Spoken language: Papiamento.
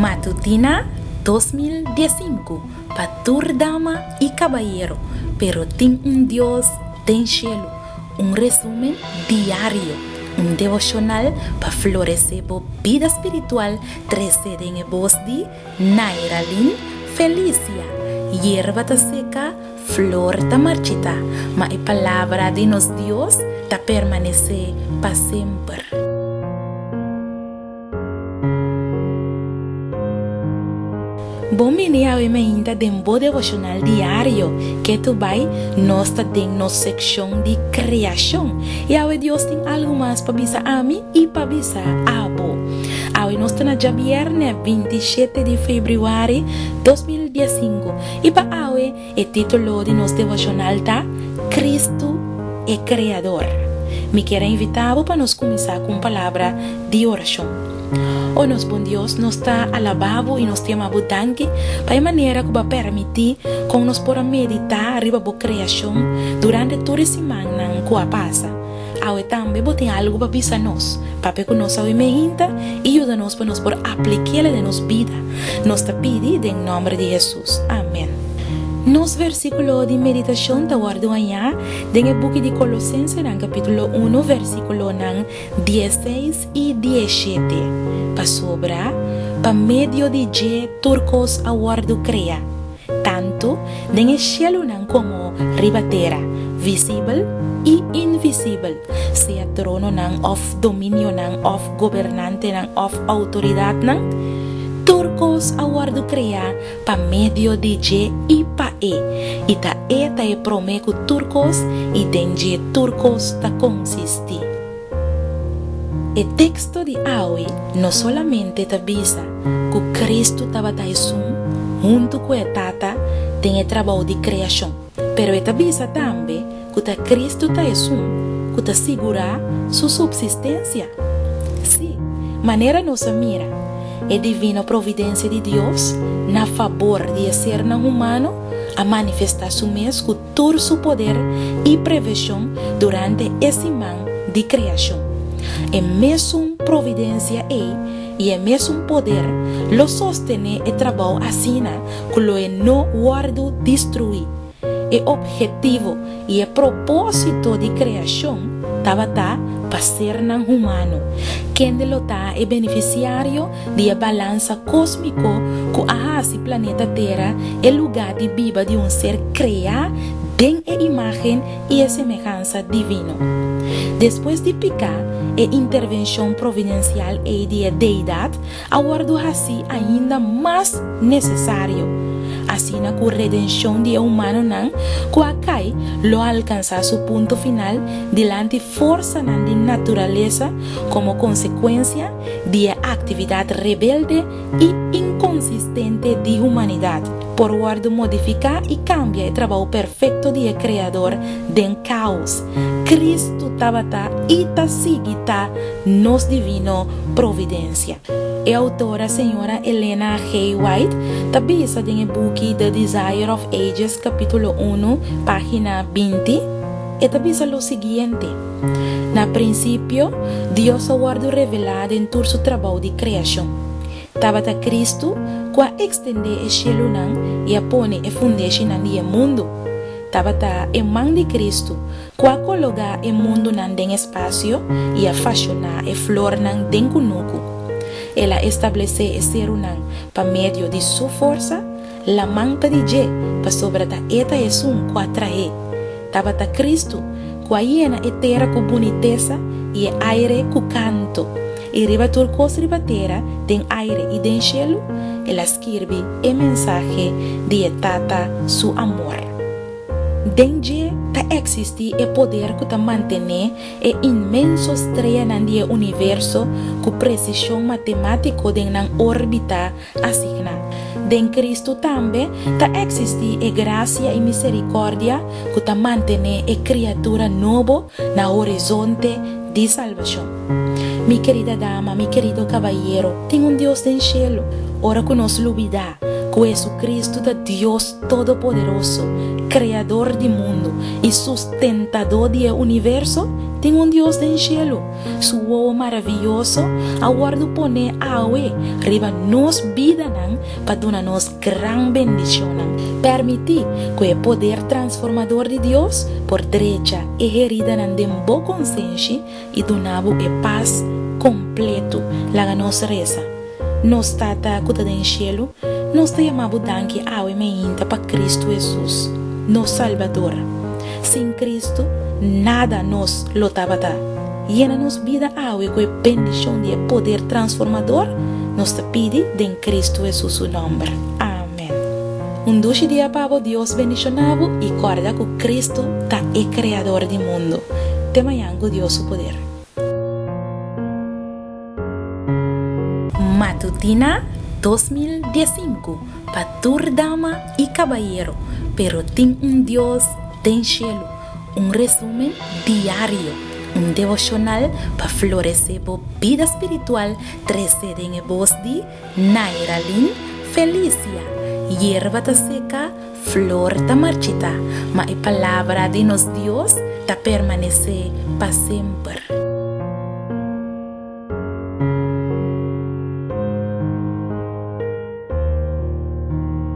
Matutina 2015 pa tur dama i kabayero, pero tin un Dios den shelu. Un resumen diario, un devoshonal pa floresé bo bida spiritual trese den e bos di Nairalyn Felicia. Yerba ta seka, flor ta marchitá, ma e palabra di nos Dios ta permanesé pa semper. Bon bini awe mainta den bo devocional diario. Ketu bai, nos ta den nos seccion di creacion. Y awe Dios tin algo mas pa bisa ami y pa bisa abo. Awe nos ta na djabierne 27 di februari 2015 y pa awe E título di nos devoshonal ta Kristu e Kreador. Mi kier a invitá bo pa nos kuminsá ku un palabra di orashon. O nos bon Dios, nos ta alabá bo i nos ta yama bo danki pa e manera ku bo a permití kon nos por a meditá riba bo kreashon durante tur e simannan ku a pasa. Awe tambe bo tin algu pa bisa nos. Papia ku nos awe meinta i yuda nos pa nos por aplik'el den nos bida. Nos ta pidi den nòmber di Hesus. Amèn. Nos versíkulo di meditashon ta wòrdu hañá den e buki di Kolosensenan kapítulo unu versíkulonan diesseis i dieshete, Pasobra pa medio di dje tur kos a wòrdu kreá, tantu den e shelunan komo riba tera, visibel i invisibel, sea trononan òf dominionan òf gobernantenan òf outoridatnan, tur kos a wòrdu kreá pa medio di dje i pa e, i ta e ta e promé ku tur kos i den dje tur kos ta konsistí. E teksto di awe no solamente ta bisa ku Kristu tabata esun huntu ku e Tata den e trabou di kreashon, pero e ta bisa tambe ku ta Kristu ta esun ku ta sigurá su supsistensia. Sí, manera nos a mira, e divino providensia di Dios na fabor di e sernan humano a manifestá su mes ku tur su poder i preveshon durante e siman di kreashon. E mesun providensia ei i e mesun poder lo sostené e trabou asina ku lo e no wòrdu destruí. E ophetivo i e propósito di kreashon tabata pa sernan humano, kende lo ta e benefisiario di e balansa kósmiko ku a hasi planeta Tera e lugá di biba di un ser kreá den e imágen i e semehansa divino. Despues di piká, e intervenshon providensial ei di e Deidat a wòrdu hasí ainda mas nesesario, asina ku redenshon di e humanonan ku a kai lo alkansá su punto final dilanti forsanan di naturalesa komo konsekuensia di e aktividat rebelde i inkonsistente di humanidat, por wòrdu modifiká i kambia e trabou perfekto di e Kreador den káos. Kristu tabata i ta sigui ta nos divino providensia. E outora señora Elena G. White ta bisa den e buki The Desire of Ages kapítulo unu página 20, e ta bisa lo siguiente, Na prinsipio, Dios a wòrdu revelá den tur su trabou di kreashon. Tabata Kristu ku a ekstendé e shelunan i a pone e fundeshinan di e mundu. Tabata e man di Kristu ku a kologá e mundunan den espasio i a fashoná e flornan den kunuku. El a establesé e serunan pa medio di su forsa, laman ta di dje, pasobra ta e ta esun ku a trah'é. Tabata Kristu ku a yena e tera ku bunitesa i e aire ku kanto. I riba tur kos riba tera, den aire i den shelu, el a skirbi e mensahe di e Tata su amor. Den dje ta eksistí e poder ku ta mantené e inmenso streanan di e universo ku presishon matemátiko den nan órbita asigná. Den Kristu tambe ta eksistí e grasia i miserikòrdia ku ta mantené e kriatura nobo na horizonte di salbashon. Mi kerida dama, mi kerido kabayero, tin un Dios den shelu. Ora ku nos lubidá. Ku Hesukristu ta Dios Todopoderoso, Kreador di mundu i Sustentadó di e universo? Tin un Dios den shelu. Su wowo maravioso a wòrdu poné awe riba nos bidanan pa duna nos gran bendishonnan. Permití ku e poder transformador di Dios por drecha e heridanan den bo konsenshi i duna bo e pas kompletu. Laga nos resa. Nos Tata ku ta den shelu, nos ta yama bo danki awe meinta pa Kristu Hesus, nos Salbador. Sin Kristu, nada nos lo tabata. Yena nos bida awe ku e bendishon di e poder transformador, nos ta pidi den Kristu Hesus su nòmber. Amèn. Un dushi dia pa bo, Dios bendishona bo i kòrda ku Kristu ta e Kreador di mundu. Te mañan ku Dios su poder. Matutina 2015 pa tur dama i kabayero, pero tin un Dios den shelu, un resumen diario, un devoshonal pa floresé bo bida spiritual trese den e bos di Nairalyn Felicia. Yerba ta seka, flor ta marchitá, ma e palabra di nos Dios ta permanesé pa semper.